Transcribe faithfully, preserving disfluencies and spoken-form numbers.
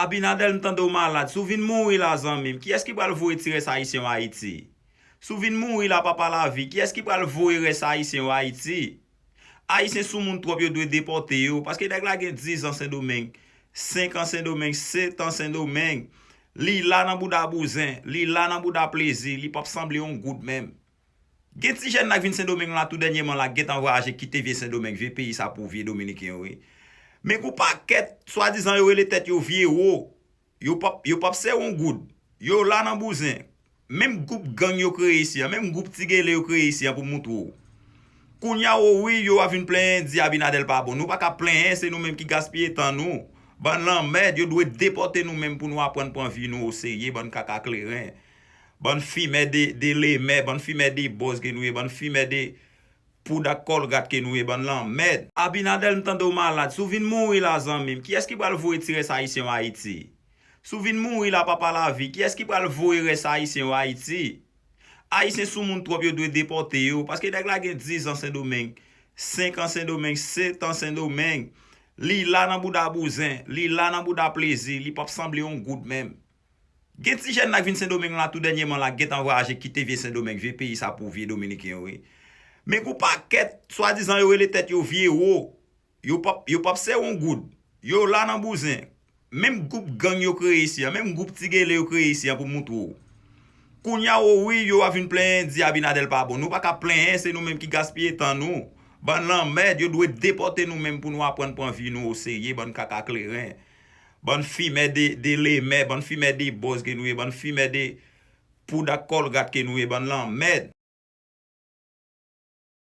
Abinader, m tande w malad. Si w vin mouri la, zanmi m, kiyès ki pral voye ti rès ayisyen yo Ayiti? Si w vin mouri la, papa lavi, kiyès ki pral voye rès ayisyen yo Ayiti? Ayisyen soumoun twòp, yo dwe depòte yo, paske nèg la gen diz an Sendomeng, senk an Sendomeng, sèt an Sendomeng. Li la nan bouda bouzen, li la nan bouda plezi, li p ap sanble yon goud menm. Gen ti jèn la k vin Sendomeng la tou dènyèman la, gentan vwayaje kite vye Sendomeng, vye peyi sa pou vye Dominiken yo ye. Men gon pakèt, swadizan yo rele tèt yo vye wo. Yo p ap, yo p ap sèvi yon goud. Yo la nan bouzen. Menm gwoup gang yo kreye isi an, menm gwoup ti gele yo kreye isi an pou moutre w. Kounye a, o wi, yo a vin plenyen, di Abinader pa bon. Nou pa ka plenyen, se nou menm ki gaspiye tan nou. Bann lanmèd, yo dwe depòte nou menm pou nou aprann pran vi nou oserye, bann kaka kleren. Bann fimè de, de lemè, bann fimè de bòz ke nou ye, bann fimè de poud ak kòlgat ke nou ye, bann lanmèd. Abinader, m tande w malad. Si w vin mouri la, zanmi m, kiyès ki pral voye ti rès ayisyen yo Ayiti? Si w vin mouri la, papa lavi, kiyès ki pral voye rès ayisyen yo Ayiti? Ayisyen soumoun twòp, yo dwe depòte yo, paske nèg la gen diz an Sendomeng, senk an Sendomeng, sèt an Sendomeng. Li la nan bouda bouzen, li la nan bouda plezi, li p ap sanble yon goud menm. Gen ti jèn la k vin Sendomeng la tou dènyèman la, gentan vwayaje kite vye Sendomeng, vye peyi sa pou vye Dominiken yo ye. Men gon pakèt, swadizan yo rele tèt yo vye wo. Yo p ap, yo p ap sèvi yon goud. Yo la nan bouzen. Menm gwoup gang yo kreye isi an, menm gwoup ti gele yo kreye isi an pou moutre w. Kounye a, o wi, yo a vin plenyen, di Abinader pa bon. Nou pa ka plenyen, se nou menm ki gaspiye tan nou. Bann lanmèd, yo dwe depòte nou menm pou nou aprann pran vi nou oserye, bann kaka kleren. Bann fimè de, de lemè, bann fimè de bòz ke nou ye, bann fimè de poud ak kòlgat ke nou ye, bann lanmèd.